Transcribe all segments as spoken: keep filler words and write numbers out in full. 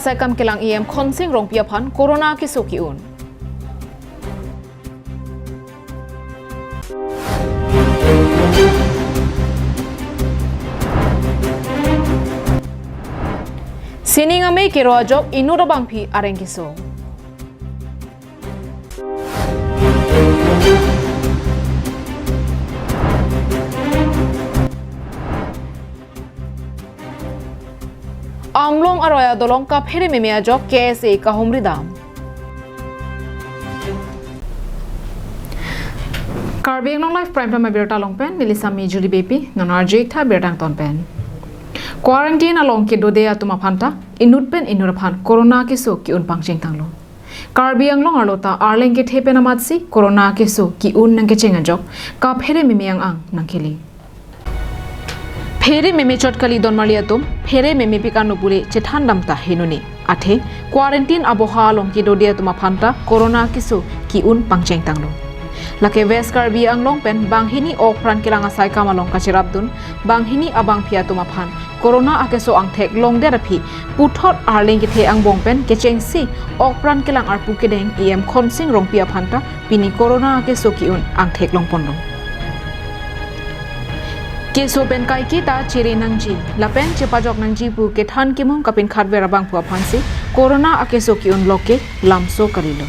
Saikam kelang E M Khonsing Rongpi aphan corona keso ki-un. Sining amei kero ajok inut abangpi areng keso. Amlong aroi adolong kaphere meme ajok K S A kahumri dam. Karbi Anglong Live Prime Time abirta along pen, neli Sami Julie Beypi, non arju-ik tha birta angton pen. Quarantine along kedode atum aphan ta, inut pen inut aphan corona keso ki-un pangcheng tanglo. Karbi Anglong arlo ta arleng kethe pen amatsi corona keso ki-un nangkecheng ajok kaphere meme ang-ang nangkele. Phere meme chot kali don marli atum, phere meme pik ano pule chethan dam ta henone. Athe, quarantine aboha along kedode atum aphan ta corona keso ki-un pangcheng tanglo. Lake West Karbi Anglong pen banghini okpran kelang asaikam along kacherapdun, banghini abangpi atum aphan corona akeso angthek longdet aphi, puthot arleng kethe angbong pen kechengsi okpran kelang arpu kedeng E M Khonsing Rongpi aphan ta pini corona akeso ki-un angthek longponlo. Keso pen kaike ta chere nangji, lapen chepajok nangji pu kethan kemung kapinkhatver abangphu aphansi corona akeso ki-un loke lamso kalilo.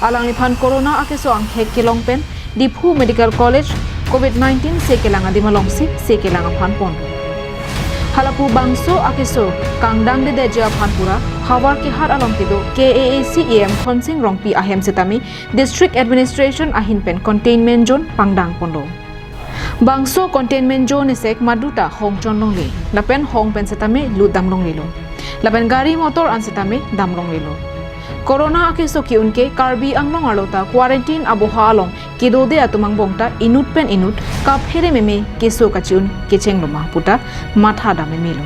Alangliphan corona akeso angthek kelong pen Diphu Medical College covid nineteen se kelang adim alongsi se kelang aphan pon. Halapu bangso akeso kangdang dedeji aphan pura havar kehat along kedo K A A C E M Khonsing Rongpi ahem setame District Administration ahin pen containment zone pangdang ponlo. Bangso containment zone esek maduta hong chon longle, lapen hong pen setame lut dam longlelo, lapen gari motor an setame dam longlelo. Corona akeso ki-un ke Karbi Anglong arlo ta quarantine aboha along kedode atum angbong ta inut pen inut kaphere meme keso kachi-un kechenglo ma puta matha dam memelo.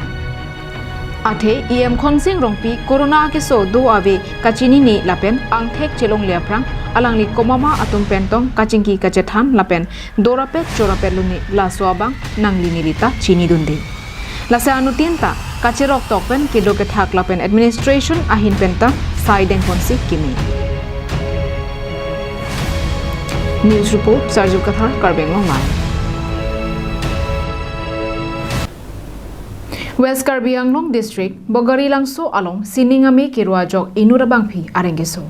Athe E M Khonsing Rongpi corona akeso do ave kachinine lapen angthek chelongle aphrang alangli komatma atum pen tong kachingki kachethan lapen dorapet chorapet lone laso abang nangli neli ta chinidunde. Lasi anuttin ta kacherok tok pen kedo kethak lapen administration ahin pen ta sai dengponsi kimi. News report, Sarju Kathar, Karbi Anglong Live. West Karbi Anglong District, Bogorilangso along sining amei kero ajok inut abangpi areng keso.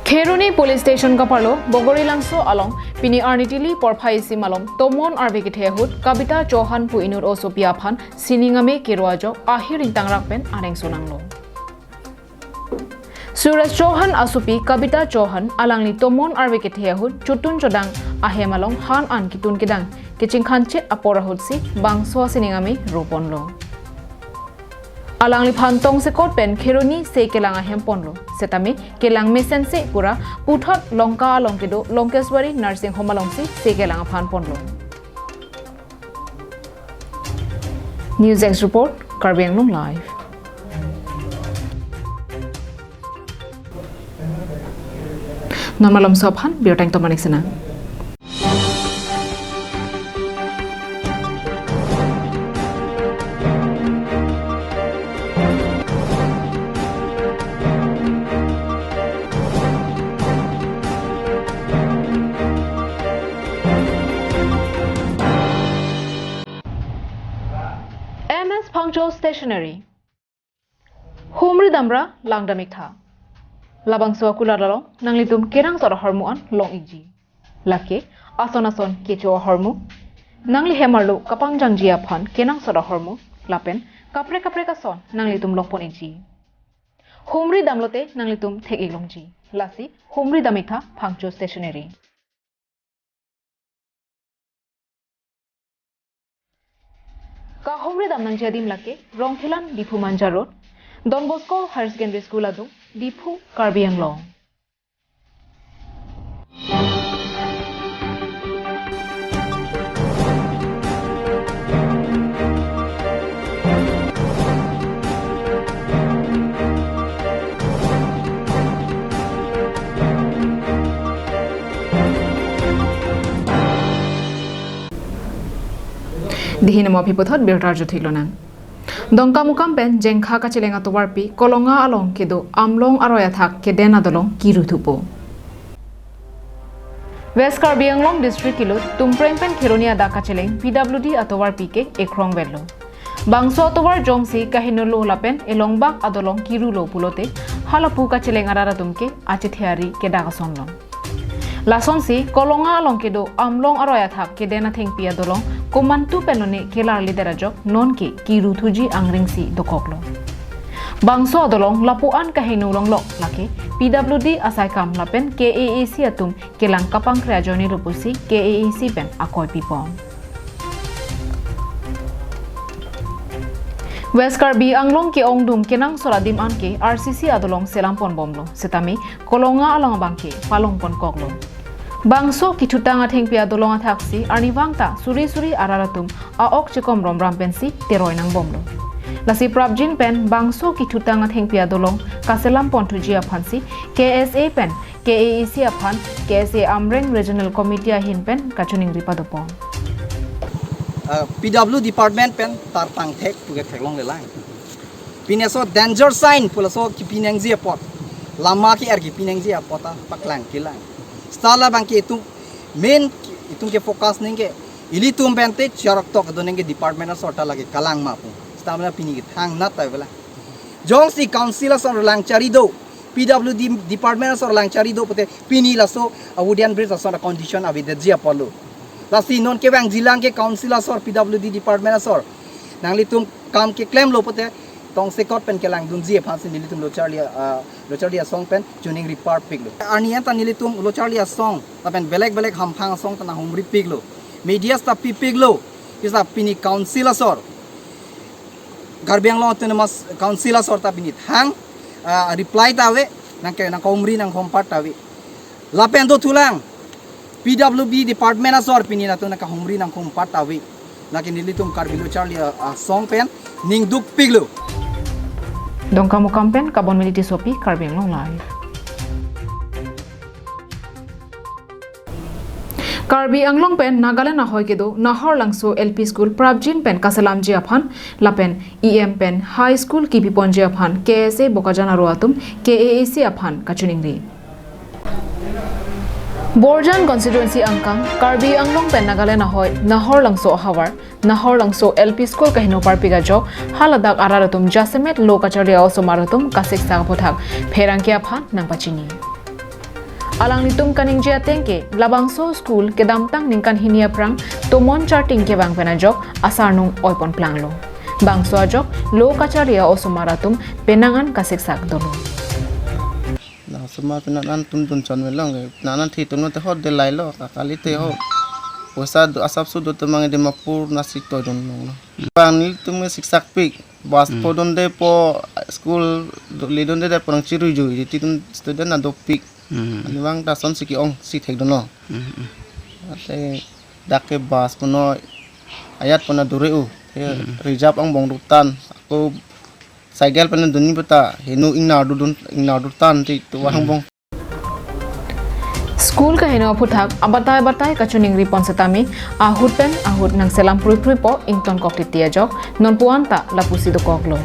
Kheroni Police Station kaparlo, Bogorilangso along, pini arni tili porphai isi malom, tomon arve kethe ahut, Kabita Chauhan pu inut osopi aphan, sining amei kero ajok, ahir ingtangrak pen areng sonanglo. Suraj Chauhan asopi Kabita Chauhan alangli tomon arve kethe ahut chotun chodang ahem along han an ketun kedang kechingkhan chet apor ahutsi bangso sining amei roponlo. Alangliphan tongsekot pen Kheroni se kelang ahem ponlo. Setame kelang mesense pura puthot Longka along kedo Lankeshwari Nursing Home alongsi se kelang aphan ponlo. News Desk Report, Karbi Anglong Live. Non malomso aphan birta ingtomanik sena. M S Phangcho Stationery. Humri damra langdam-ik tha. Labangso akulat along nanglitum kenangsot ahormu an long-ikji. Lake ason ason kecho ahormu, nangli hem arlo kapangjangji aphan kenangsot ahormu, lapen kaprek kaprek ason nanglitum longpon-ikji. Humri damlote nanglitum thek-ik longji. Lasi humri dam-ik tha Phangcho Stationery. Kahumri dam nangji adim lake, Rongkhelan, Diphu Manja Road, Don Bosco Higher Secondary School adung, Diphu, Karbi Anglong. Dihin mo aphi puthot birta arju thik lonang. Dongkamukam pen Jengkha kacheleng atovarpi Kolonga along kedo Amlong aroi athak keden adolong kiru thupo. West Karbi Anglong District kilut Tumpreng pen Kheroni adak kacheleng P W D atovarpi ke ekrong velo. Bangso atovar jongsi kaheno lo lapen elongbak adolong kiru lo pulote halapu kacheleng arat atum ke achethe ari kedak ason lo. Lasonsi Kolonga along kedo Amlong aroi athak keden athengpi adolong komantu pen lone kelarlidet ajok nonke kiru thuji angrengsi dokoklo. Bangso adolong lapu-an kaheno longlok lake P W D asaikam lapen K A A C atum kelang kapangkre ajoine lo pusi K A A C pen akoi pipon. West Karbi Anglong ke-ongdung kenangsot adim anke R C C adolong selam ponbomlo. Setame Kolonga along abangke palong ponkoklo. Bangso kithutang athengpi adolong athaksi arnivang ta suri suri arat atum a-ok chekom romram pensi teroi nangbomlo. Lasi prapjin pen bangso kithutang athengpi adolong kaselam ponthuji aphansi K S A pen K A A C aphan K S A Amreng Regional Committee ahin pen kachiningri padopon. uh, P W Department pen tartang thek puke theklonglelang. Pine so danger sign pula so kipinangji apot. Lama ke-er kipinangji apot ta paklang kelang. Seta labangke itum main itum ke focus ningke ilitum pen te charok tok do ningke department asor ta lake kalang ma pu. Seta mena pini ke thangnat ta vela. Jongsi council asor langchari do, P W D department asor langchari do pute pini laso a wooden bridge asor condition avedetji apotlo. Lasi non kevangjilang ke council asor P W D department asor. Nanglitum kam keklemlo pute tongsekot pen kelangdunji aphansi nelitum locharli ah, locharli asong pen choningri parpiklo. Arni anta nelitum locharli asong lapen belek belek hamphang asong ta nanghumripiklo. Media ta pipiklo. Kisa pini council asor. Karbi Anglong Autonomous Council asor ta pini thang ah, reply ta ave nangke nangkahumri nangkhompat ta ave. Lapen dothulang P W D department asor pini latum nangkahumri nangkhompat ta ave. Lake nelitum Karbi locharli ah, asong pen ningdukpiklo. Dongkamukam pen Kabon Mili Tissopi, Karbi Anglong Live. Karbi Anglong pen Nagaland ahoi kedo Nahor Langso L P School prapjin pen kaselamji aphan lapen E M pen High School kipiponji aphan K S A Bokajan aro atum K A A C aphan kachiningri. Borjan constituency angkang Karbi Anglong pen Nagaland ahoi Nahor Langso ahavar Nahor Langso L P School kaheno parpik ajok haladak arat atum jasemet lo kacharli a-osomar atum kasiksak aphuthak pherangke aphan nangpachini. Alanglitum kaningje ateng ke labangso school kedamtang ningkan hini aphrang tomon charting kevang pen ajok asarnung oiponplanglo. Bangso ajok lo kacharli a-osomar atum penang an kasiksak dolo. Langsoma pinanan tum dun chon melong ke pinanan thi tum te hot de lailo ka kali te ho. Poisa do asap su do tumang Dimapur nasi to dun long lo. Bang nelitum ke siksak pik. Bus po dun de po school do le dun de de porang chiru ju iti tum student na dopik. Ani bang ta son si ke-ong si thek dun lo. Ate dak ke bus puno ayat puna dure u. Te reserve angbong dutan. Ako cycle pen dunji puta henu ingnar dudun ingnar dutan ti tu angbong. School kaheno aphuthak abatai batai kachiningri pon setame ahut pen ahut nangselam prui prui po ingtonkok titi ajok nonpu-an ta lapusi dokoklo.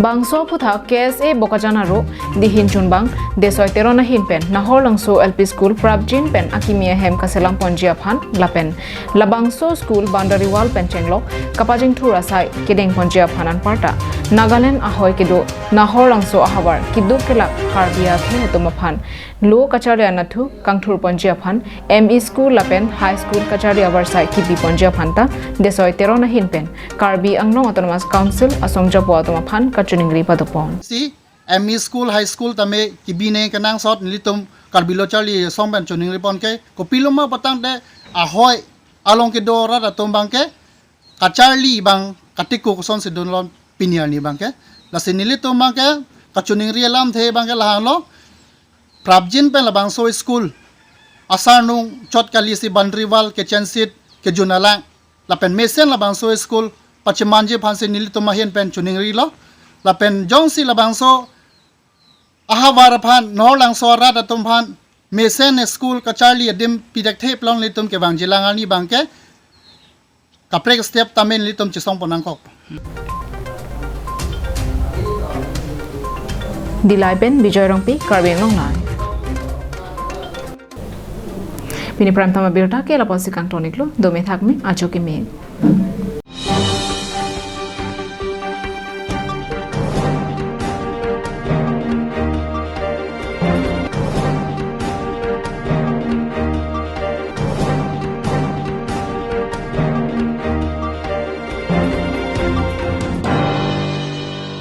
Bangso aphuthak K S A Bokajan aro dihin chunbang Desoi Teron ahin pen Nahor Langso L P School prapjin pen akimi ahem kaselam ponji aphan lapen labangso school boundary wall pen chenglok kapajingthur asai kedeng ponji aphan anparta Nagaland ahoi kedo Nahor Langso ahavar keduk kelak Karbi akhei atum aphan lo kacharli anatthu kangthur ponji aphan M E school lapen high school kacharli avarsai kipi ponji aphan ta Desoi Teron ahin pen Karbi Anglong Autonomous Council asongjapo atum aphan kachiningri padopon. Si M E school, high school tame kibi ne kenangsot nelitum Karbi lo charli asong pen choningri pon ke kopiloma patang te ahoi along kedo rat atum bang ke kacharli bang katiko koson si dunlon pini arni bang ke. Lasi nelitum bang ke kachoningri alamthe bang ke lahan lo. Prapjin pen labangso school asarnung chot kali si boundary wall kechensit kejun alang. Lapen mesen labangso school pachemanji aphan si nelitum ahin pen choningri lo. Lapen jongsi labangso ahavar aphan, Nahor Langso arat atum aphan mesen school kacharli adim pidekthe plong nelitum kevangjilang arni bang ke kaprek step tame nelitum chesong pon nangkok. Dillai pen Bijoy Rongpi, Karbi Anglong Live. Pini Prime Time abirta ke lapusi kangton-iklo, dome thakme, ajo keme.